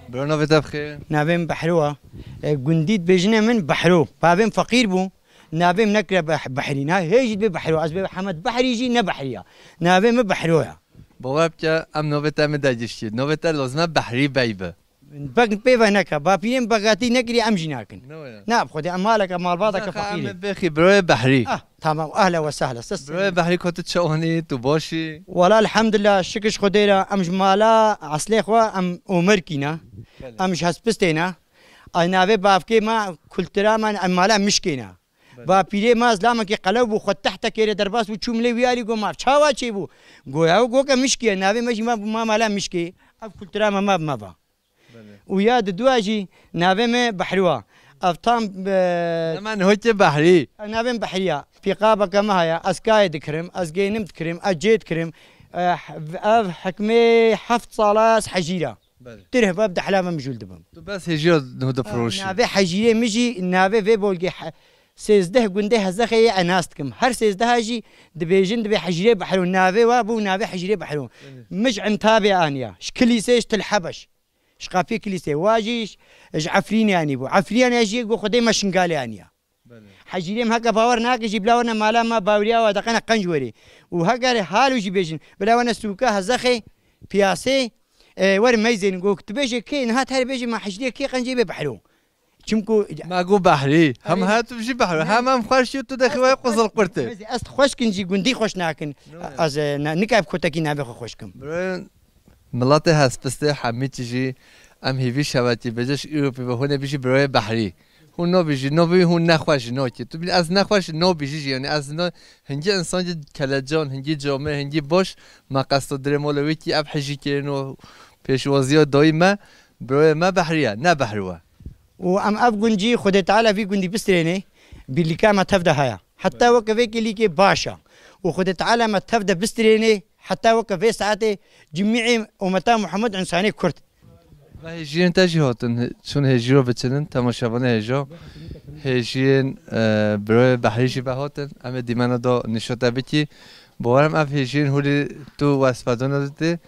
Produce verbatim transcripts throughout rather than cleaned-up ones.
Bro, navê te bixêr? Navê min Behro e. E, gundî dibêjine min Behro. Bavê min feqîr bû. Navê min nekire Beh-, Behrî. Na, hê jî dibê Behro. Ez bê Hemed Behrî jî ne Behrî ya. Navê min Behro ya. Bawer bike, em navê te min de giştî. Navê te lazim e Behrî Bey be. Bek pê ve neke. Bapîrê min begatî nekirî, em jî nakin. Ne were? Na, bi Xwedê em maleke malbateke Naxa, feqîrê. Em bêxî Broyê Behrî. Ah, tamam. Ehla we sehla. Ses Broyê Behrî, ko tu çawanî, tu başî? Wala elhamdulillah, şikir ji Xwedê re. Em ji mala eslê xwe em Omerkî ne. Belê. Em ji Hespistê ne. Ay navê bavkê me, kultura me, em mala Mişkê ne. Belê. Bapîrê me zilamekî qelew bû, xwe tehtekê re derbas bû, çû milê wî alî, got, "Ma çawa çêbû?" Goya û goke Mişkî ye, navê me jî me bû, ma mala Mişkê. Ev kultura me, me, me va. Belê. Û ya di dua jî navê me Behriwa. Ev tam, e, Hemen hokê Behrî. Navê me Behriya. Pîqabeke me haya, ez kayê dikirim, ez gênim dikirim, ez cê dikirim. E, ev hikmê heft sala ez hecîra. Belê. Tir heva bi dehla ve mijûl dibim. Tu bes hêjiya nuh Ha, difiroşî. Navê hecîrê min jî, navê vê bolgê he-, sêzdeh gundê Hezexê yê ez nas dikim. Her sêzdeha jî dibêjin dibê hecîrê Behro. Navê wa bû navê hecîrê Behro. Belê. Min ji Entabê aniya. Ji kilîsê, ji Til Hebeş. Ji qapiyê kilîsê. Wa jî ji, ji Efrînê anî bû. Efrînê jî got Xwedê me Şingalê aniya. Belê. Hecîrê me heke bawer nake jî bila werne mala me baweriya we deqene qenc werê. Û heke halo jî bêjin. Bila werne sûka Hezexê, piyasê, e, werin meyzênin. Got, tu bêje kê, niha te bêje me hecîrê kê qencê bê Behro. Çimku Ma got Behrî. Hem Erê. Ha tu jî Behro. Ne. Hem em xweş yû tu dexî Ez we xweş, qizil qurtê. Ez, ez xweş kin jî gundî xweş nakin. Ne. Ez, e, ne, nika bi kotekî navê xwe xweş kim. Bro, Miletê Hespistê hemî tijî em hêvî şevetî bêje ji îro pê ve hûn ê bijî Broyê Behrî. Hûn nobijî, nobî hûn nexweş nokî. Tu bî ez nexweş nobijî jî, yanî ez no, hingî insan jî kelecan, hingî camê, hingî boş, me qesto dirê mola wî kî ev hejî kirin û pêşwaziya dayî me, Broyê me Behrî ye, ne Behri we. Û em ev gund jî Xwedê Teala vî gundî bistrênê, birlîka me tev de heye. Heta weke vê kêlîkê baş e. Û Xwedê Teala me tev de bistrênê, heta weke vê saetê cimîê ummeta Muhammed însanê Kurd. Ve hêjiyên te jî hatin, çûn hêjiyo biçinin, temaşevanê hêjo. Hêjiyên, e, Broyê Behrî jî ve hatin. Em ê dîmena do nîşo te bikî. Bawerim ev hêjiyên hûlî tu wesfedona didî.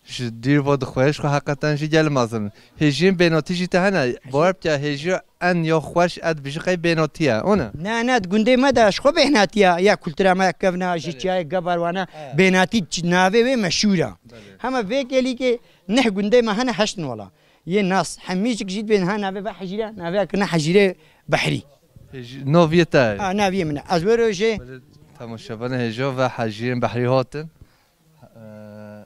Ji dîr ve dixweyê ji xwe heqeten jî gelê mezin in. Hêjiyên bênatî jî te hene. Bawer bike hêjiya en ya xweş et bijî qey bênatî ye. Ona? Ne, ne, di gundê me de ji xwe bêhnatî ye. Ya kultura me kevna, ji Belê. Çiyayê Gebar wana Evet. Bêhnatî ç-, navê wê meşhûr e. Belê. Hema vê kêlîkê neh gundê me hene heşt in wala. Yê nas. Hemî jik jî dibên ha navê ve hecîre, navê kirine hecîrê Behrî. Hêji-, naviyê te ye? Ha, naviyê min e. Ez wê rojê Belê, temaşevanê hêjo ve hecîrên Behrî hatin. Ee,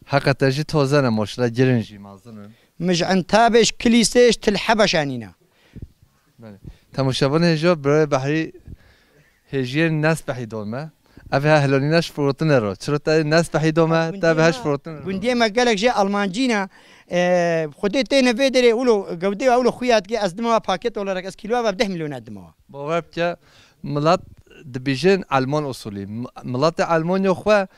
heqeten jî toze ne, maşallah, girin jî mezin in. Min ji Entabê, ji Kilîsê, ji Til Hebeş anîne. Belê. Temaşevanê hêjo, Broyê Behrî hêjiyên Nesbehî don me. Ev he hilonîna ji firotine ro. Çiro te Nesbehî don me, te ve he ji firotine ro. Gundiyê me gelek jê Almancî ne. E, Xwedê têne vê derê, wilo, gewdê wa wilo xuya dike, ez dima wa paket olarak, ez kîloya ve bi deh milyon dima wa. Bawer bike, milet dibêjin Alman usulî. M-, miletê Almanya xwe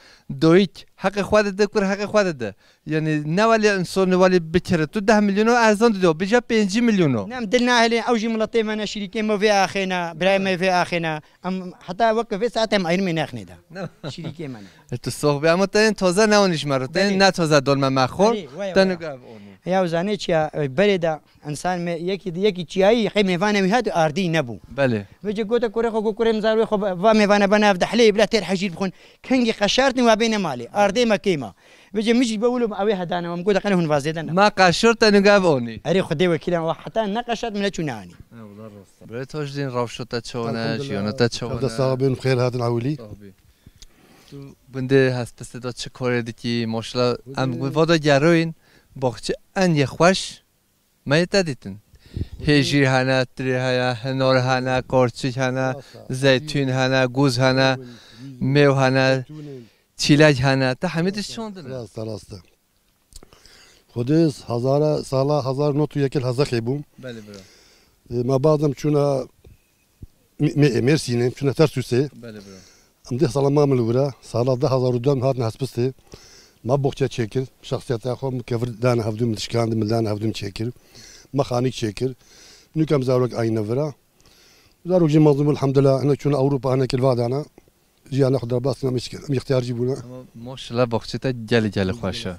doyik, heqê xwe dide, kur heqê xwe dide. Yanî ne welê însanê welê bikire. Tu deh milyon o erzan dido, bêje pêncî milyon o. Nem dil nahêlin, ew jî miletê me ne, şirîkê me vê axê ne, birayê me vê axê ne. Em heta weke vê saetê em ayrımê nexnê de. Ne. Şirîkê me ne. E, tu sox bî, ama te yên toze newanî ji me re, te yên Belê. Ne toze don me me xwe, Belê, waya, te waya. Nû ev onî. Ya zanê çiya, e, berê de Însan me yekî, yekî çiyayî qey mêvanê wî hat ardî nebû. Belê. Vêce gote kurê xwe, got, "Kurê min zarokê xwe va mêvane bane ev dehlê, bila têr hejîr bixwin. Kengî qeşartin wa bêne malê. Ardê me kêma." Vêce min jî be wilo ew ê hedane, min gote, "Qene hûn vazêde ne." Ma qeşor te nû gav onî. Erê Xwedê wekîl e, wa heta ne qeşart min neçû neanî. Eyvallah, rast. Böyle to jî rewşo te çawane, Elhamdulillah. Jiyana te çawane. Tev de sax bin, xêr hatin ewilî. Sax bî. Tu gundê Hespistê de çi korê dikî? Maşallah, em Gundê vada geroyîn, baxçe en yê xweş. Me yê te dîtin. Hêjî hene, tirê heye, hinor hene, korçik hene, Rast e. Zeytûn hene, gûz hene, Zeytûn, mêw hene, zeytûnên. Çîlek hene. Te hemî tişt çandin e? Rast e, rast e. Xwedê hezara, sala hezar nod û yek li Hezexê bûm. Belê bira. E, me bazem çûna Mê-, Mê-, Mêrsînê, çûne Tersûsê. Belê, bira. Em deh sala mamin li wira. Sala du hezar û du em hatin Hespistê. Me boxçe çêkir. Şexsiyeta xwe min kevir dane hevdû, min dişkand, min dane hevdû, min çêkir. Me xanîk çêkir. Nûk em zarok ayîne vira. Zarok jî mezin bûn, elhamdulillah. Hine çûne Ewropa, hine kilva dana. Jiyana xwe derbas kir, em îş kir. Em îxtiyar jî bûne. Ama maşallah boxçe te gelî gelî xweş e.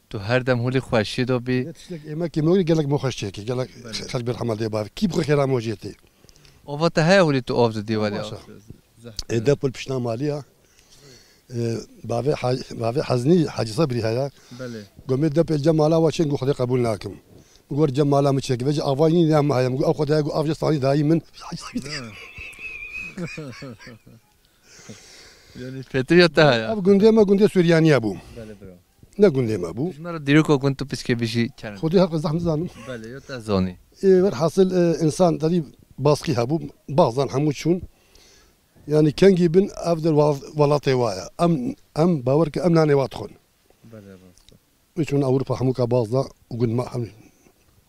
Tu her dem holî xweşiyê de bî. Ne tiştek êmek êmek gelek me xweş çêkî, gelek xelk berhema dê bav. Kî bi xwe xêra mojiyê tê. Ova te heye holî tu ov didî welê. Baş e. Ê depol pişna malî ya. Ee, bavê Ha-, bavê Heznî Hacî Sebrî heye. Belê. Gomê depel cem mala wa çên gu Xwedê qebûl nakim. Min gor cem mala min çêkî. Vêca ava yî ya min heye. Min gu ew Xwedê gu av ji sanî dayî min. Yani pêtir ya te heye. Ev gundê me gundê Suryaniye bû. Belê bira. Ne gundê me bû. Ji me re dîroka gund tu piçkê bijî kern. Xwedê heq zehmet zanim. Belê ya te zanî. Ê, werhasil, e, insan derî baskî hebû. Bazan hemû çûn. Yani kengî bin ev der wa-, welatê wa ye. Em, em bawer ke em nanê wa dixwin. Belê rast e. Wî çûn Ewropa hemûka bazda û gund ma hemî.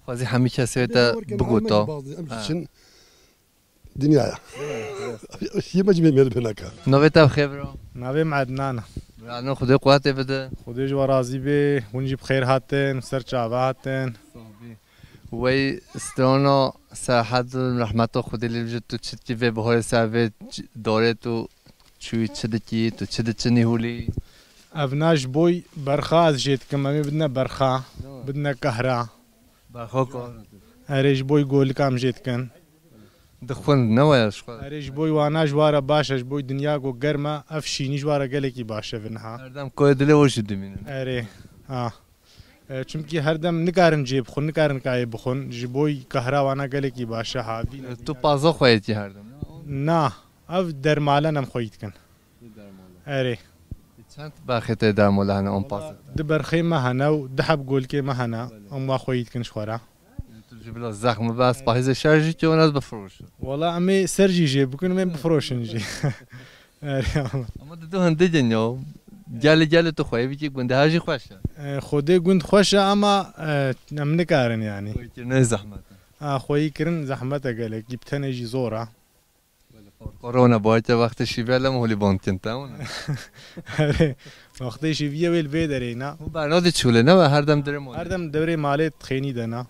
Xwezî hemî kesê te bigota. Bazda em çin dinyaya. Yê me cimê mêr binaka. Navê te xêr bira? Navê min Ednan e. Bira, no Xwedê quwetê bide. Xwedê ji we razî bê. Hûn jî bi xêr hatin, ser çava hatin. Wey strana Serhed rehmeta Xwedê lê bije tu çi dikî vê biharê ser vê ç-, darê tu çûyî çi dikî, tu çi diçinî holî? Evna ji boy berxa ez jê dikim, em ê bidine berxa, bidine kahra. Berxa kahra. Erê ji boy golika em jê dikin. Dixwin ne waya ji xwe. Erê ji boy wana ji wara baş e, ji boy dinya go germ e, ev şînî ji wara gelekî baş e vê niha. Her dem koyê dilê o jî dimînin. Erê, ha. E, çimkî her dem nikarin cê bixwin, nikarin kayê bixwin. Ji boy kahra wana gelekî baş e, havî ne. Tu paza xwe yetî her dem, ne? Na, ev dermalen em xweyî dikin. Erê. Çend berxê te dermale hene on paza? Di berxê me hene û di heb golkê me hene. Em wa xweyî dikin ji xwe re. Tu jî bila zexm be, ez pahîzê şer jî kewin ez bifiroşim. Wala em ê ser jî jê bikin, em ê bifiroşin jî. Erê, ama. Ama didu hindê din ya. Gelê gelê tu xweyî bikî gundeha jî xweş e. E, Xwedê gund xweş e ama, e, em nikarin yani. Xweyîkirinê zehmet e. Ha, xweyîkirin zehmet e gelek. Bi tenê jî zor e. Korona boyte wextê şîviya lem holî bond kin te ona. Erê, wextê şîviye wê li vê derê na. Hûn bernadî çûlê ne ve her dem dirê malê. Her dem devrê malê xênî de na.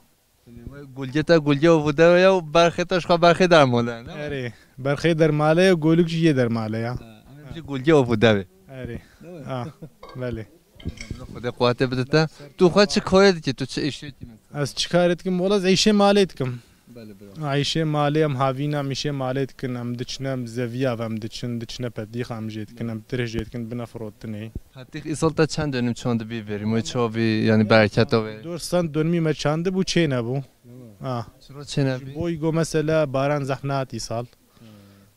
Gulge te gulge û vude ya û berxê te ji xwe berxê dermale ne? Erê. Berxê dermale ya, golik jî yê dermale ya. Ha, em jî gulge û vude ve. Erê. Ha, belê. Xwedê quwetê bide te. Tu xwe çi karê dikî, tu çi îşê dikî mesela? Ez çi karê dikim? Wala ez îşê malê dikim. Belê bira. Îşê malê em havîna, em îşê malê dikin, em diçine, em zeviya ve em diçin, diçine petîx em jê dikin, em tirh jê dikin, bine firotinê. Petîx îsal te çend dönüm çandibî verî, moy çavî, yani bereketa wê? Dor send dönümî me çandibû, çê nebû. Ha. Çira çê nebî? Ji boy go mesela baran zehf nehat îsal.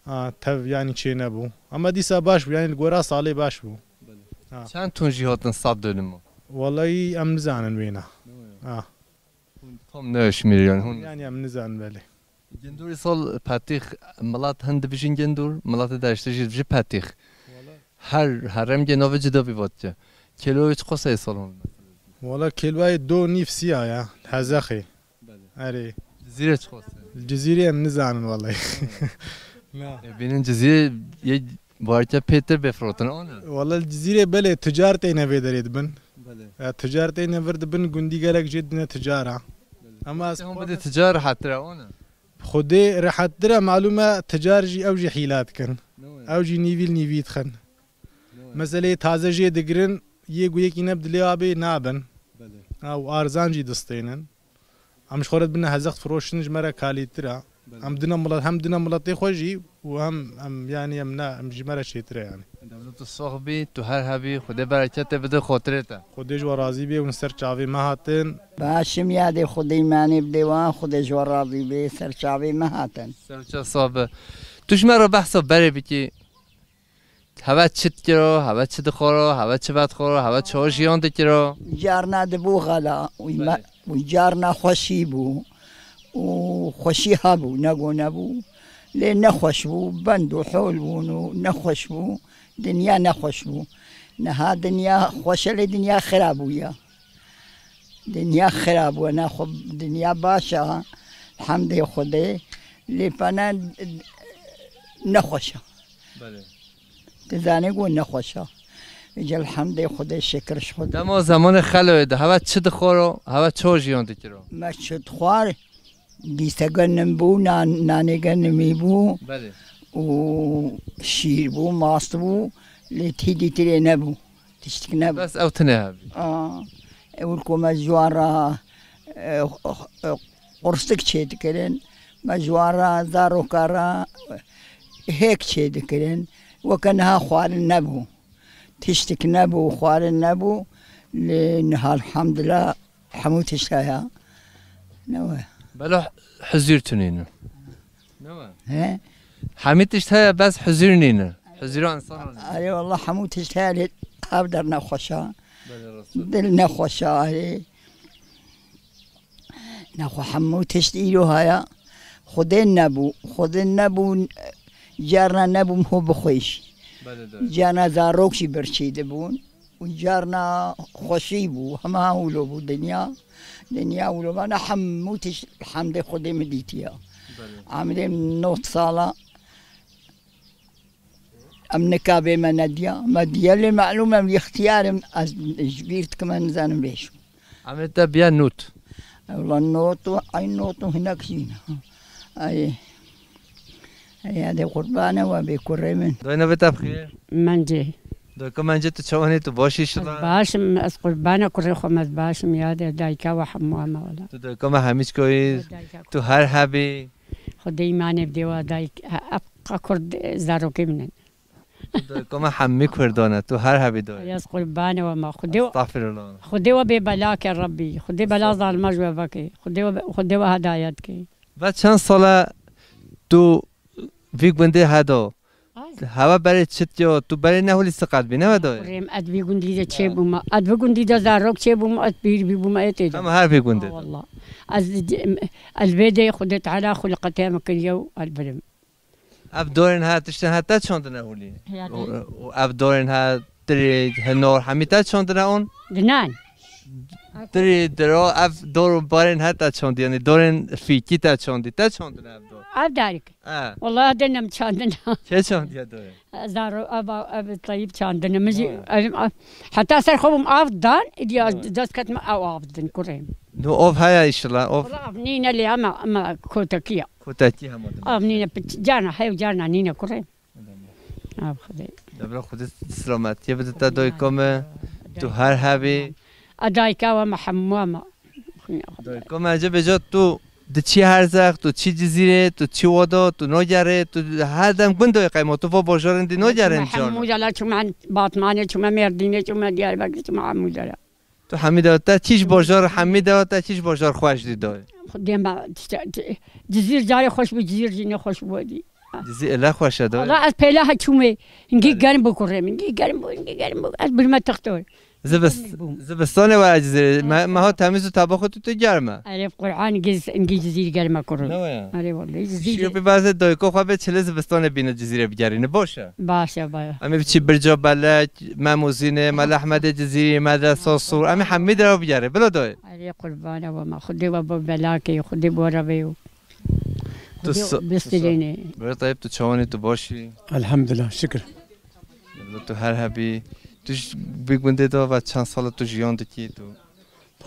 Ha, tev yani çê nebû. Ama dîsa baş bû, yani li gora salê baş bû. Belê. Ha. Çend ton jî hatin sed dönüm o? Wallahî em nizanin wêna. Ha. Hûn tam neşmîr yani hûn. Yani em nizanin belê. Gindor îsal petîx milat hin dibijin gindor, milatê derişte jî dibijin petîx. Wala. Her heremgê navê cida bî vatike. Kêlwa wê çiqas e îsal hûn? Wala kêlwayê do nîv siya ya, hezexê. Belê. Erê. Cizîrê çiqas e? Cizîrê em nizanin wallahî. Na. E, bînin Cizîrê yê barke pêtir bê firotin, ana? Wallahî Cizîrê belê ticar têne vê derê dibin. Belê. Ya, ticar têne vir dibin, gundî gelek jê dine ticara. Belê. Ama ez hûn bidê ticar rehettir e, ana? Xwedê rehettir e, malûm e, ticar jî ew jî hîla dikin. Ne wê? Ew jî nîvî li nîvî dixin. Ne wê? Meseleyê taze jê digirin, yê ku yekî ne bi dilê abê nabin. Belê. Ha, û arzan jî distênin. Em ji xwe re dibine hezext firoşin ji me re kalîtir e. Belê. Em dine milet, hem dine miletê xwe jî û hem em, yanî em ne, em ji me re çêtir e yanî. Dewlet tu sox bî, tu her hebî, Xwedê bereketê bide xotirê te. Xwedê ji we razî bê, hûn ser çavê me hatin. Başim yadê Xwedê îmanê bidê wan, Xwedê ji we razî bê, ser çavê me hatin. Ser çav sax be. Tu ji me re behsa berê bikî. Heve çi dikiro, heve çi dixwaro, heve çi vedixwaro, heve çawa jiyan dikiro? Carna dibû xela, û me-, Belê. Û carna xweşî bû, û xweşî hebû, nego nebû. Lê nexweş bû, bend û hol bûn û nexweş bû, dinya nexweş bû. Niha dinya xweş e, lê dinya xira bûye. Dinya xira bû, ne xwe, dinya baş e, hemdê Xwedê, lê pene nexweş e. Belê. Dizanê ku nexweş e. Îca elhemdê Xwedê şikir ji Xwedê. Dema zemanê xeloyê de heve çi dixwaro, heve çawa jiyan dikiro? Me çi dixwar, dîse genim bû, nan-, nanê genimî bû. Belê. Û şîr bû, mast bû, lê tî dîtirê nebû. Tiştik nebû. Bes ew tine hebî. Aa. Ewil ku me ji wan re, e, e, qursik çêdikirin, me ji wan re zaroka re hêk çêdikirin. Weke niha xwarin nebû. Tiştik nebû, xwarin nebû. Lê niha elhamdulillah hemû tişt heye. Ne we? Belo huzur tunîne. Ne we? He? Hemî tişt heye, bes huzur nîne. Huzura insan. Erê wallah hemû tişt heye lê ev der nexweşa. Belê, rast. Dil nexweşa erê. Nexwe hemû tişt îro haya. Xwedê nebû. Xwedê nebû. Carna nebûm ho bixwêş. Belê, doğru. Carna zarok jî birçî dibûn. Û carna xweşî bû. Hema wilo bû dinya. Dinya wilo bana hemû tişt hemdê Xwedê min dîtiya. Belê. Amrê min nod sala. Em nika bê me nediya. Me diye lê melûm em ixtiyar in. Ez ji bîr dikim em nizanim vê şû. Amê te biya not. Ewla not û eyn not û hinek jî ne. Ay. Ay, hadi qurbane we bê kurê min. Doyna bê te bixêr. Mence. Doyka mence tu çawanê tu baş inşallah? Ez baş im, ez qurbana kurê xwe me ez baş im ya de dayka we hemû eme wala. Tu doyka me hemî çikoyî, dayka tu her hebî. Xwedê îmanê bidê wa dayk, e, ef, qa kurd, e, zarokê min in. Tu doyka me hemî kurdan e, tu her hebî doy. Yaz qurbane we ma. Xwedê we, Estağfirullah. Xwedê we bê bela ke Rabbî. Xwedê bela zalima ji we veke. Xwedê we, Xwedê we hedayet ke. Ve çend sala tu vî gundê hedo? Ay. Heva berê çit yo, tu berê nehulî siqat bî, ne ve doy? Kurê min, ez vî gundî de çêbûma. Ez vî gundî de zarok çêbûma, ez pîr bîbûma, ê tê de. Em her vî gundê de. Wallah. Ez, ez vê de Xwedê Teala xulqetê min kiriye û ez birim. Ev dorên ha tiştên ha te çandine holî? Ya û, û ev dorên ha tirê, hinor, hemî te çandine on? Dinan. Tirê, diro, ev dor û barên ha te çandî, yanî dorên fîkî te çandî, te çandine ev dor? Ev darik. E. Wala de nem çandine. Kê çandiye dorê? Zaro, ev, ev Tayyip çandine. Min jî, ha, ev, ev, heta ser xwe bûm av dan, îdiya, ha, dest ketme ew av din kurê min. No ov haya inşallah, ov. Wala av nîne lê ama, ama kotekiya. Kotekî hema din. Av nîne, carna hev, carna nîne kurê. Av Xwedê. Debra Xwedê silametiyê bide te doyka me. Tu her hebî. A dayka we me hemû me. Doyka me, ece bêja tu diçî herzex, tu çî Cizîrê, tu çî wada, tu nagerê, tu her dem gund doyka me, tu va bajarin dî nagerên can. Hemû jala çûme Batmanê, çûme Mêrdînê, çûme Diyarbekirê, çûme hemû jala. Tu hemî de te çî ji bajar, hemî de te çî ji bajar xweş dî doy? Xwedê me, Cizîr carê xweş bû, Cizîr jî ne xweş bû dî. Cizîr ele xweş e doy. Allah ez pêla ha çûmê, hingî germ bû kurê min, hingî germ bû, hingî germ bû. Ez birme textor. Zibist-, zibistanê we Cizîrê, me, meha temîz û teba xwe tu, tu germ e. Erê Qur'an hingî, hingî Cizîr germ e kurê. Ne waya? Erê wallahî Cizîr. Şiyo bi bazê doyko xwe bê çile zibistanê bîne Cizîrê bigerîne, baş e? Baş e, baş e. Em ê biçî Birca Belek, Mem û Zînê, Mele Ehmedê Cizîrî, Medresa Sûr. Em ê hemî de bigerê. Bila doy. Erê qurbana we ma. Xwedê we bo belakê, Xwedê bo re vê yo. Tu Xwedê sa-, tu sa-, bistirêne. Böyle Tayyip, tu çawanî, tu başî? Elhamdulillah, şikir. Bila tu her hebî. Tu ji bi gundê de ve çend sala tu jiyan dikî tu?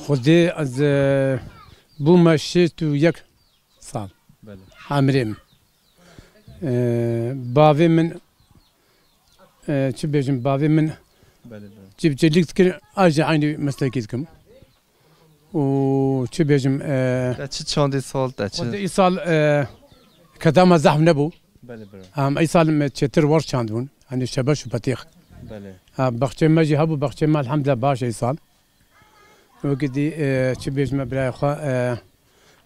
Xwedê ez, e, bûme şêst û yek sal. Belê. Emrê min. E, bavê min, e, çi bêjim, bavê min, belê, belê, çiftçilik dikir, ez jî eynî meslekî dikim. Û çi bêjim, e, te çi çandî sal, te çi? Xwedê îsal, e, keda me zehf nebû. Belê, belê. Em îsal me çêtir war çandibûn. Hani şebeş û petîx. Belê. Ha, baxçê me jî hebû, baxçê me elhamdülillah baş e îsal. Wekî dî, e, çi bêjime birayê xwe, e,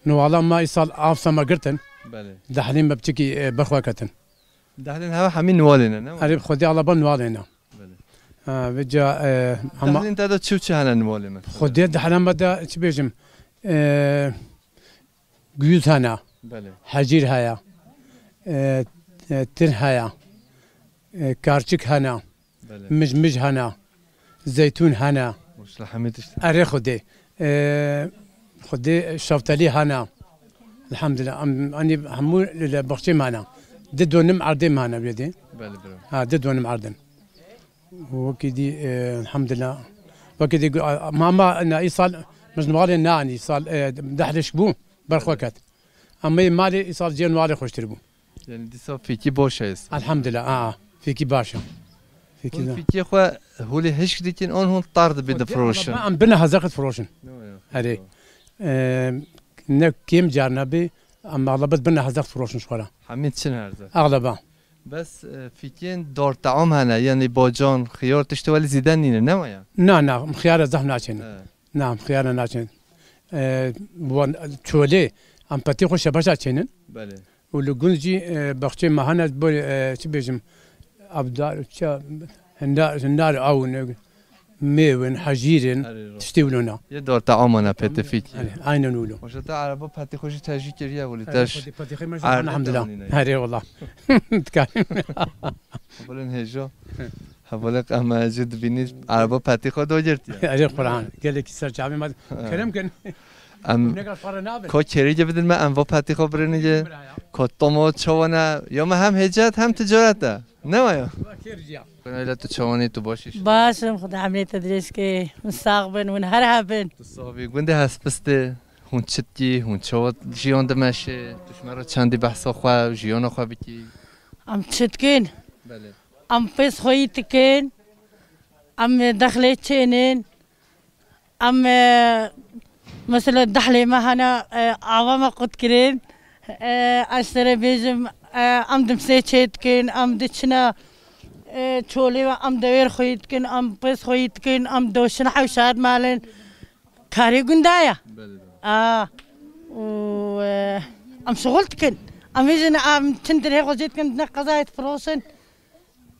niwala me îsal av sema girtin. Belê. Dehlên me biçikî, e, berxwe ketin. Dehlên heva hemî niwalê ne, ne? Erê, bi Xwedê ala ba niwalê ne. Belê. Ha, vêca, e, hema dehlên te de çi û çi hene niwalê me? Xwedê dehla me de çi bêjim, e, guyûz hene, belê, hecîr heye, e, e, tir heye, e, karçik hene. Belê. Mij mij hene, zeytûn hene. Maşallah, hemî tişt. Erê Xwedê. Ee, Xwedê şaftelî hene. Elhamdülillah. Em, anî hemû li, li baxçê me hene. Di donim erdê me hene wê dê. Belê, bira. Ha, di donim erdin. Wekî dî, e, elhamdülillah. Wekî dî, a, ma, ma, na, îsal, min ji malê na, îsal, e, deh leş bû, berxwe ket. Em ê malê îsal cihên malê xweştir bû. Yani dîsa fîkî baş e îsal. Elhamdülillah, a, fîkî baş e. Hûn fîkiyê xwe holê hişk dikin, an hûn tar dibî difiroşin? Em bin hezar difiroşin. Herê. Em, ne kêm carna bê, em axlaba bin hezar difiroşin ji xwe re. Hemî çin herze. Axlaba. Bes, e, fîkiyên dar team hene, yanî bacan, xiyar, tiştê welî zîde nîne, ne waya? Na, na, em xiyara zehf naçênin. He. Na, em xiyara naçênin. E, wan, çolê, em petê xwe şebeşa çênin. Belê. Û li gund jî, e, baxçeyê me hene, bo, e, çi bêjim, abdar, ça, hindar, hindar aw ne, mêw in, hecîr in, Erê, ro. Tiştê wilo na. Yê dar team hene pê te fîkî. Erê, aynen wilo. Hoca te ereba petê xwe jî te jî kiriye, wili Erê, te ji petê, petê xwe me jî, erd elhamdulillah. Erê, wala. Dikarim. Hevalên hêja. Hevalek em jî dibînî ereba petê xwe dagirtiye. Erê, Quran. Gelekî ser çavê me. Kerem kin. Em Nega para nabin. Ka kerî bidin me, em va petî xwe birînî ye. Bira ya. Ka toma çawa ne? Ya me hem hêcet hem ticaret e. Ne waya? Kêr ciya. Öyle tu çawanî, tu baş î? Baş im, Xuda emrê te dirêj ke. Min sax bin, hûn her hebin. Tu sax bî. Gundê Hespistê, hûn çi dikî, hûn çawa jiyan dimeşê? Tu ji me re çendî behsa xwe, jiyana xwe bikî? Em çi dikin? Belê. Em pêz xweyî dikin. Em dexlê çênin. Em, e, mesela dehlê me hene, e, ava me qut kirin. E, ez tere bêjim, e, em dimsê çê dikin, em diçine, e, çolê me, em dewêr xweyî dikin, em pêz xweyî dikin, em doşine hewşat malin. Karê gunda ye. Belê, belê. A, û, e, em şixul dikin. Em bêjin, em çin dirhê xwe jê dikin, ne qezayê difiroşin.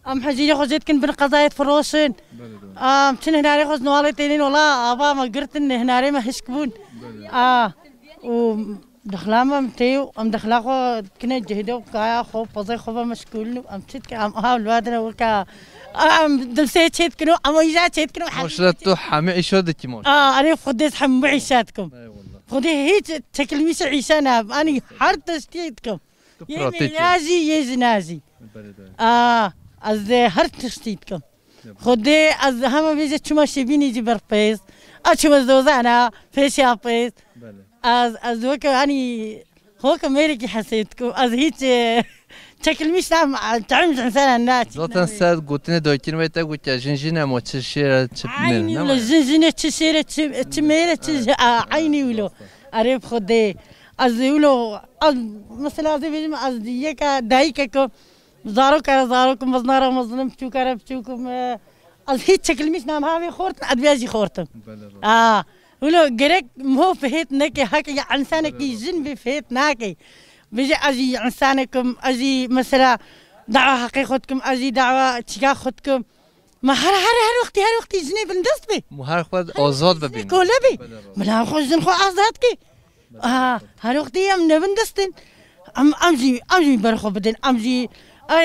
Em hezîrê xwe jê dikin bin qezayê difiroşin. Belê, belê. Em çin hinarê xwe ji newalê tênin, wela ava me girtin, hinarê me hişk bûn. Belê. A, û dixla me em tê û em dixla xwe dikine cihde û kaya xwe, pezê xwe ve meşgûl in û em çi dikin, em aha li wadine weke, em dimsê çê dikin û em îja çê dikin û hemî Maşallah, tu hemî îşa dikî maşallah. A, erê Xwedê ez hemû îşa dikim. Eyvallah. Xwedê hiç çekilmîşe îşa nabim. Anî her tiştî dikim. Tu Yê pratîk î. Meyra jî, yê jina jî. Belê, belê. A, ez ê her tiştî dikim. Ya. Xwedê ez hema vêje çima şêbînî jî ber pêz. A çima zozana, pêşiya pêz. Belê. Ez, ez weke, hanî, weke mêrekî hesê dikim. Ez hiç, e, çekilmîş nam, tam ji insana naçî. Zaten ser gotinê dayikên we te gotiye, jin jin e, ma çi şêr e, çi mêr e, Aynî ne wilo, ma? Jin jin e, çi şêr e, çi, çi mêr e, çi, Evet. A, aynî wilo. Erê bi Xwedê. Ez wilo, ez, mesela, ez ê bêjim, ez yeka dayikek im, zarok e, zarok im, mezin e, mezin im, piçûk e, piçûk im, e, ez hiç çekilmîş nam havê xortin, ez vê jî xortim. Belê, belê. A, wilo gerek miho fihêt neke, heke ya insanekî Belê, belê. Jin bê fihêt nake. Bêje ez jî insanek im, ez jî, mesela, dawa heqê xwe dikim, ez jî dawa çîka xwe dikim. Ma her, her, her wextî, her wextî jinê bindest bê. Mu her xwe azad bibîn. Kole bê. Belê, belê. Bila xwe jin xwe azad ke. Aha, her wextî em nebindestin. Em, em jî, em jî ber xwe bidin. Em jî, e,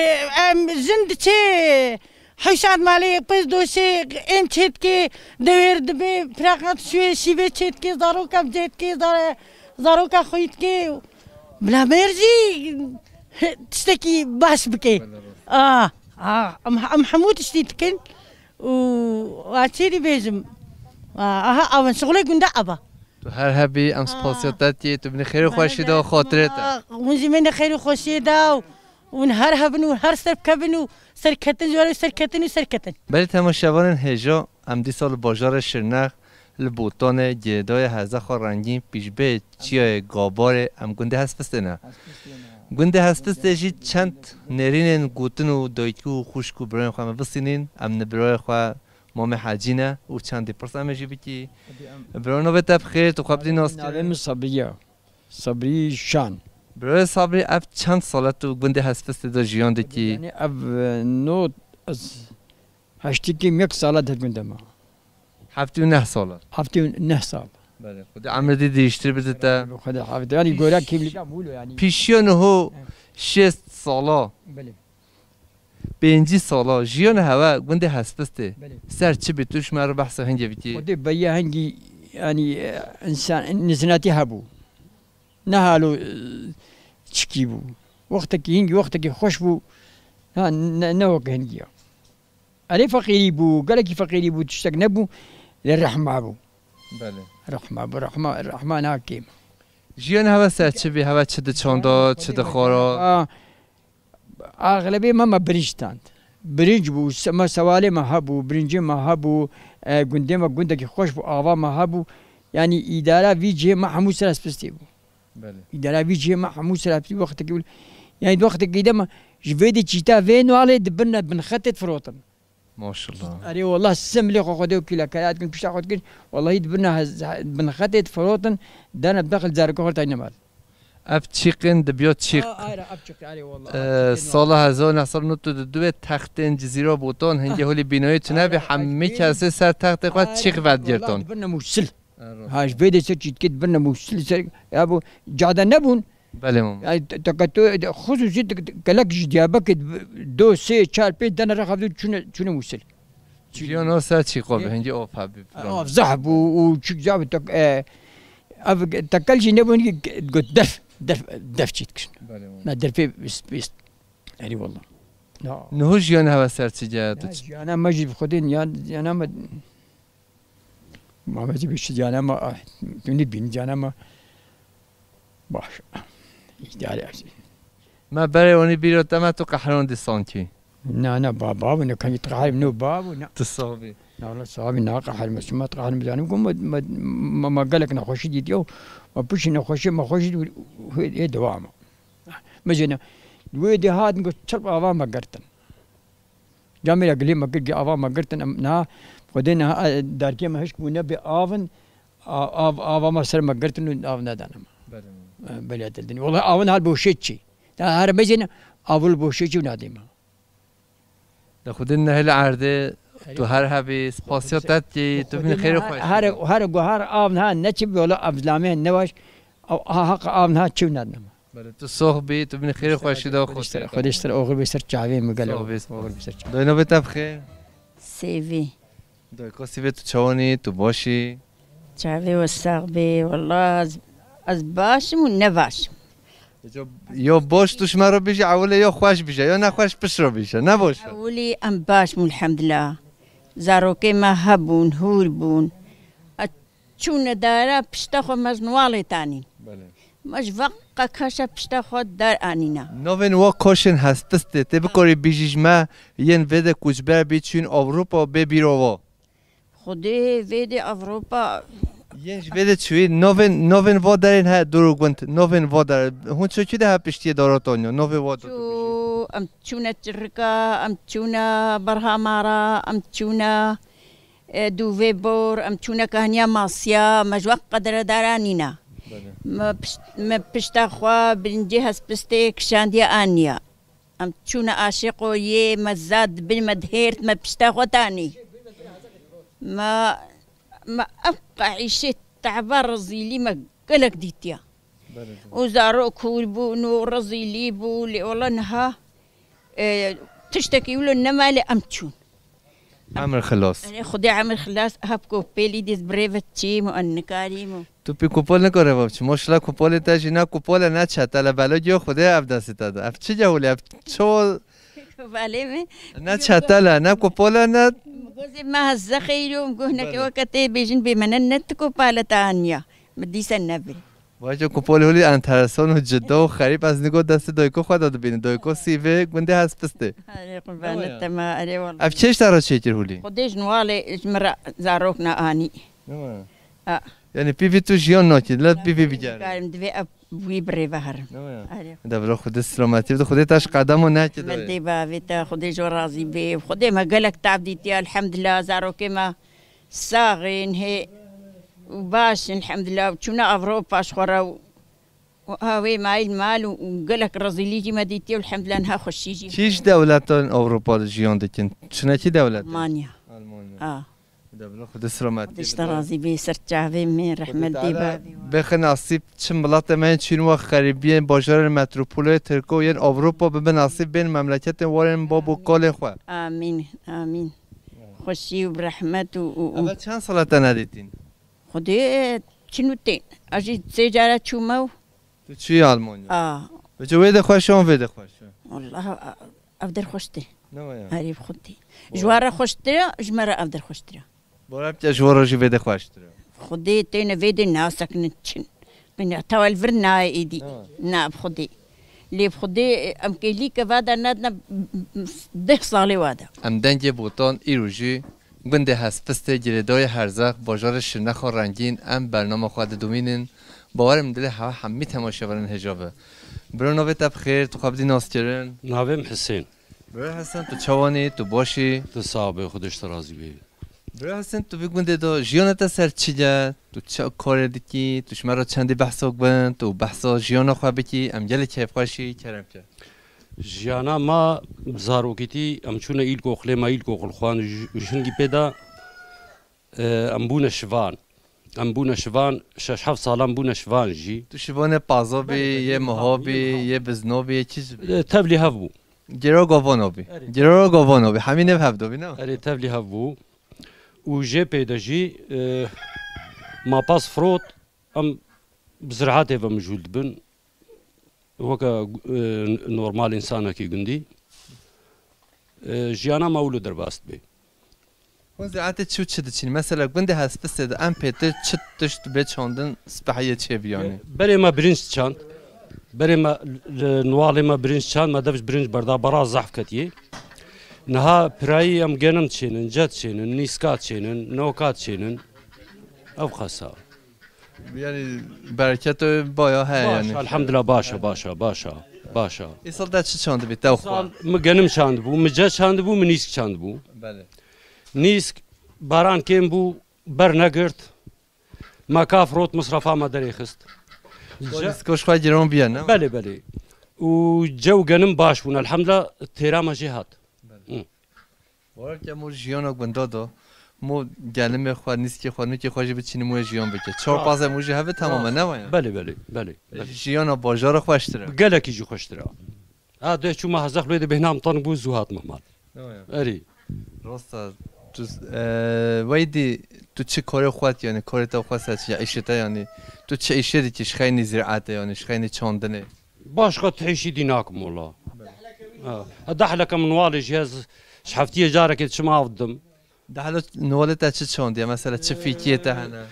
em jin diçe hewşan malê, pêz doşê, ên çêtkê, dewêr dibê, piraqat şûyê, şîvê çêtkê, zaroka bi cêtkê, zar-, zaroka xwîtkê. Bila mêr jî tiştekî baş bike. Belê, rast. Ah, ah, em, em hemû tiştî dikin. Û a çê dî bêjim? A, aha, ew in şixulê gunda eba. Tu her hebî, em spasiya te dikî, tu binê xêr û xweşî de xatirê te. Ah, hûn jî mênê xêr û xweşiyê de û hûn her hebin û her serkevin û serketin ji wer û serketin û serketin. Belê temaşevanên hêja, em dîsa li bajarê Şirnex, li Botanê, Gêdayê Herzexa Rengîn, pîşbê çiyayê Gabarê, em gundê Hespistê ne. Gundê Hespistê jî çend nêrînên gotin û dayikî û xwişk û birayên xwe me bistînîn, em li birayê xwe Mamê Hecî ne û çendî pirs em ê jî bikî. Biro navê te bi xêr, tu xwe bidî nas. Navê min Sabriye. Sabrî Şan. Biro Sabrî, ev çend sal e tu gundê Hespistê de jiyan dikî? Yani ev, e, no, ez heştê kêm yek sal e di gundê me. Heftê û neh sal e? Heftê û neh sal. Belê. Xwedê emrê dî dirîştir bide te. Xwedê hafide. Yani göre kimlik bu yani. Pîşiya niho şêst sala. Belê. Pêncî sala jiyana hewe gundê Hespistê. Belê. Ser çi bî, tu ji me re behsa hingê bikî? Xwedê beya hingî, yanî, e, însan, nizinatî hebû. Ne halo, e, çikî bû. Wextekî hingî, wextekî xweş bû. Ha, ne, ne weke hingî ya. Erê feqîrî bû, gelekî feqîrî bû, tiştek nebû. Lê rehma bû. Belê. Rehma bû, rehma, rehma nakêm. Jiyan hewe ser çi bî, hewe çi diçanda, çi dixwara? A, Axlebê me, me birîştand. Birinc bû, se-, me sewalê me hebû, birincê me hebû, e, gundê me gundekî xweş bû, ava me hebû. Yanî îdara vî cihê me hemû ser hespistê bû. Belê. Îdara vî cihê me hemû ser hespistê wextekî wil-, yanî di wextekî de me ji vê de çîta vê nalê di bin, bin xetê difirotin. Maşallah. Erê wallah, simlê xwe Xwedê û kîlekeya dikin, pişta xwe dikin. Wallahî di bin, bin xetê difirotin, dene bi dexil zarokê xwe tayne mal. Ev çîqên dibiyo çîq. Aa, ayra, ev çîq, erê wallah, Ee, ev çîqên sala hezar neh sed û nod û du wê textên Cizîra Botan hingê holî bînayê tune bî, hemî kesê ser textê xwe çîq vedgirtan. Ayra, wallah, di bin ne mûsil. Ha, ji vê de ser çîtkê di bin ne mûsil ser, ya bu cade nebûn. Belê mam. Yani te-, teke tu, xusûsî te-, te-, gelek ji Diyarbekir do, sê, çar, pênc dene rexavdû çûne, çûne mûsil. Jiyan o ser çîqo bi, hingê of hebî filan. Av zehf bû û çik zehf bû, tek-, e, ev tekel jî nebûn, got derf, derf, derf çît kişin. Belê, belê. Na derfê bist, bist. Erî wallah. Ya. Niho jiyan hewe ser çi caya tu Ya, çi? Jiyana me jî bi Xwedê ya, jiyana me, Muhammed jî bi çi ciyana me, ah, tu nî bîn ciyana me. Baş. Îdare. Me berê onî bîro te me tu qehron dî sankî. Na, na, ba-, babu, ne kanî tu qehrim, no, babu, na. Tu sax bî. Na, na, sax bî, na qehrim, şima tu qehrim, zanim, ku me, me, me, me gelek nexweşî dîtiye û me piştî nexweşî, me xweşî dî, hê, hê dewam e. Me jê ne, wê dê hatin ku çirp ava me girtin. Camêra gilê me kir, ava me girtin, em niha, Xwedê niha, e, derkê me hişk bû, nebê avin, a-, av, ava me ser me girtin û av nedane me. Belê. E, belê te dinî. Wala avin hal boşê çî. Ta her mezin avul boşê çî û nadê me. De Xwedê nehêle erdê, tu her hebî, spasiya te dikî, tu bînî xêr û xweşî. Her, her, her guhar av niha neçibî, wala ev lamê nebaş, ew, ha, haq av niha çi nedneme. Belê, tu sox bî, tu bînî xêr û xweşî de Xwedê ji te re, Xwedê ji te re, oxir bê ser çavê min gelo. Sox bî, sox bî. Oxir bê ser çavê. Doyno bê te bixêr. Sêvî. Doyko sîvê tu çawanî, tu baş î? Çavê we sax bê, wallah ez, ez baş im û ne baş im. Yo, yo baş tu ji me re bêjî ewilê, yo xweş bêje, yo nexweş pişt re bêje, ne baş e? Ewilî em baş bûn elhamdulillah. Zarokê me hebûn, hûr bûn. Ez çûne dara pişta xwe me ji newalê tanîn. Belê. Me ji veqa kaşa pişta xwe dar anîna. Navên wa kaşên hespistê, tê bikarî bêjî ji me, yên vê de koçber bî çûn Ewropa bê bîra wa. Xwedê vê dê Ewropa. Yên ji vê de çûyî, navên, navên va derên heye dor û gund, navên va der. Hûn çi çi de hep piştiyê dara tanya, navê va dor. Çû, em çûne Çirika, em çûne Berhamara, em çûne, e, Dûvê Bor, em çûne Kahniya Masiya, me ji wext qedere dara nîna. Belê. Me pişt-, me pişta xwe bilincê hespistê kişandiye aniya. Em çûne Aşê Qoyê, me zad dibin, me dihêrt, me pişta xwe tanî. Me, me ev qehîşê teva rezîlî me gelek dîtiya. Belê. Û zarok hûr bûn û rezîlî bû, lê wela niha, e, tiştekî wilo nema lê em çûn. Emir xilas. Erê, Xwedê emir xilas, hep ku pêlî dîz birêve çîm û en nikarîm û. Tu pî kupol nikare va biçî. Maşallah kupolê te jî ne kupol e, ne çetel e, belo giyo Xwedê ev destê te de. Ev çi cehûlê, ev ço Kupolê min. Ne çetel e, ne kupol e, ne Gozê me hezze xeyr û guhneke Belê. Weke tê bêjin bê me ne, ne tu kupale te aniya. Me dîse nebê. Vaje kupolê holî enteresan û cida û xerîb, ez nigo destê dayko xwe de dibînim. Dayko sîvê gundê Hespistê. Erê, qurbanê te me, erê wala. Ev çêşta re çêkir holî? Xwedê ji newalê ji min re zarok ne anî. Ne wa? A. Yani pîvî tu jiyan nakî, let pîvî bigere. Karim divê ev wî birê ve herim. Ne wa? Erê. De bila Xwedê selametî bide, Xwedê te ji qedemo neke de. Mendê bavê te, Xwedê ji we razî bê. Xwedê me gelek tav dîtiye, elhamdulillah, zarokê me. Saxên hê û baş in, elhamdulillah, û çûne Ewropa ji xwe re û, û ha wê mayîl mal û, û gelek rezîlî jî me dîtiye û elhamdulillah niha xweşî jî. Kî ji dewletan Ewropa de jiyan dikin? Çinekî dewlet? Almanya. Almanya. A. De bila Xwedê selametî Xwedê ji te bide. Razî bê, ser çavê min, Xwedê rehmet dê Teala bavê we. Bixin nasîb çi miletê me yên çîn wa xerîbiyên bajarên metropolê Tirko yên Ewropa bibin nasîb bên memleketên warên bab û kalên xwe. Amîn, amîn. Xweşî û bi rehmet û, û, û. Evel çend sala te nedîtîn? Xwedê çin û tên. Ez jî sê cara çûme û. Tu çûyî Almanya? A. Vêca wê de xweş e, an vê de xweş e? Wallah, a, ev der xweştir e. Ne wa ya? Erê bi Xwedê. Ji wan re xweştir e, ji me re ev der xweştir e. Bora bike ji wan re jî vê de xweştir e. Xwedê têne vê de nasekinin çin. Qîna tewel vir nayê êdî. Ne wa? Na bi Xwedê. Lê bi Xwedê em kêlîke vade nedine deh salê wade. Em dengê Botan îro jî gundê Hespistê girêdayê Herzex, bajarê Şirnexa rengîn em bernama xwe didomînin. Bawerim dilê hewa hemî temaşevanên hêja be. Biro navê te bi xêr, tu xwe bidî naskirin. Navê min Hisên. Biro Hesen, tu çawanî, tu başî? Tu sax be, Xwedê ji te razî be. Bira Hesen, tu vî gundê de jiyana te ser çi ye? Tu çi karê dikî? Tu ji me re çendî behsa bin? Tu behsa jiyana xwe bikî, em gelek keyfxweş î, kerem ke. Jiyana ma bi zarokîtî, em çûne îlkoxlê, ma îlkoxl xwend û ji-, û jingî pê de, e, em bûne şivan. Em bûne şivan, şeş heft salan bûne şivan jî. Tu şivanê pazo bî, Belê, belê, yê yê miho miho bî, bî, yê miho. Yê bizno bî, yê çi jî bî? E, tevlî hev bû. Gêro gavano bî. Erê. Gêro gavano bî. Hemî nêv hevdo bî, ne? Erê, tevlî hev bû. Û jê pê de jî, e, ma pas firot, em bi ziraetê ve mijûl dibin. Weke, e, normal însanekî gundî. E, jiyana me wilo derbas dibe. Hûn ziraetê çi û çi diçîn? Mesela gundê Hespistê de em pêtir çi tişt bê çandin spehiyê çêbiyanê? Berê me birinc çand. Berê me li Nuwalê me birinc çand, me dev ji birinc berda, bera zehf ketiye. Niha pirayî em genim çênin, cet çênin, nîskat çênin, nokat çênin. Ev qasa. Yani bereket baya heye Baş, yani. Elhamdülillah, başa, başa, başa, başa. Îsal de çi çandibî te xwe? Sal mi genim çandibû, mi cet çandibû, mi nîsk çandibû. Belê. Nîsk, baran kêm bû, ber negirt. Me kaf rot, misrafa me derê xist. Polis koş xwe giran biye, ne? Belê, belê. Û cew genim baş bûn, elhamdülillah, têra me jê hat. Belê. Hı. Warke mo jiyana gunda da, mo gelimê xwe, nîskê xwe, nûkê xwe jî biçînî mo yê jiyan bike. Çar Rast. Pazê mo jî heve tamam e, Rast. Ne waya? Belê, belê, belê, belê. Jiyana bajara xweştir e. Gelekî jî xweştir e. Ha, de çûma Herzex lê de bêhna min tan bû, zû hatime mal. Ne waya? Erê. Rast e. Tu, e, weydî tu çi karê xwe, yani karê te xwe ser çi, ya îşê te yani. Tu çi îşê dikî, ji xeynî ziraetê yani, ji xeynî çandinê? Başka tu îşî dî nakim wela. Ha, dehleke min walê jî ez ji heftiyê carekê diçim av didim. Dehle Nuwalê te çi çandiye? Mesela çi fîkiyê te hene?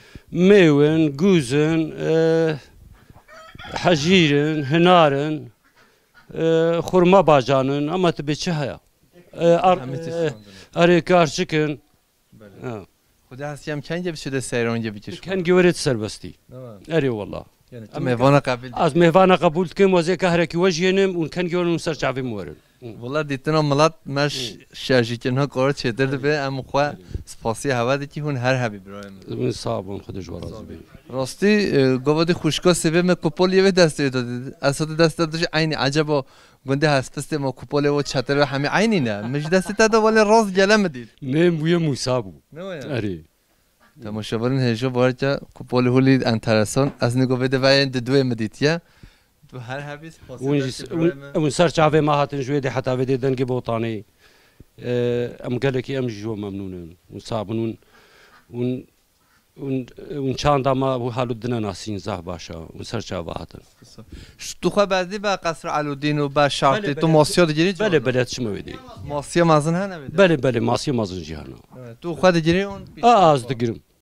Mêwin, gûzin, e, hejîrin, hinarin, e, xurma bacanin, ama tu bê çi heye? E, ar-, Hemî tişt e, çandin. Erê karçikin. Belê. Ha. Xwedê hestî em kengê biçî de seyrangê bikî ji xwe. Kengê werê tu serbestî. Değil mi? Erê wela. Yani tu Em mêvana qebîl dikî. Ez mêvana qebûl dikim, wezê kahrekî we jiyênim û kengê werin û ser çavê min werin. Hı. Wela dîtina milat me ş-, Hı. şerjîkirina kar çêtir dibe, em xwe spasiya hewe dikî, hûn her hebî birayê min. Min sağ bûn, Xwedê ji we razî be. Rastî, e, gava dî xwişka sêvê me kupoliyê vê destê de dît. Ez hate destê de jî eynî. Eceba Gundê Hespistê ma kupolê û çetir ve hemî eynî ne? Min ji destê te de welê rast gele min dît. Nêm bûye Mûsa bû. Ne waya? Erê. Temaşevanên hêja warke kupolê hûlî enteresan. Ez nigo vê de veyên di duê min dîtiye. Tu her hebî spasî Hûn jî destê s-, birayê hûn, me. Hûn ser çavê me hatin ji wê dê heta vê dê dengê Botanê. Ee, em gelekî em jî ji we memnûn in. Hûn sabin hûn, hûn Hûn, hûn çanda me û halo dine nasîn zaf baş e. Hûn ser çava hatin. Ş-, tu xwe berdî be Qesr Elûdîn û be Şartî, Belê, tu belê. Masiya digirî Belê, çanda? Belê, çima wê dê. Masiya mezin hene wê de? Belê, belê, masiya mezin jî hene. Evet, tu xwe digirî hûn pîş A, az digirim.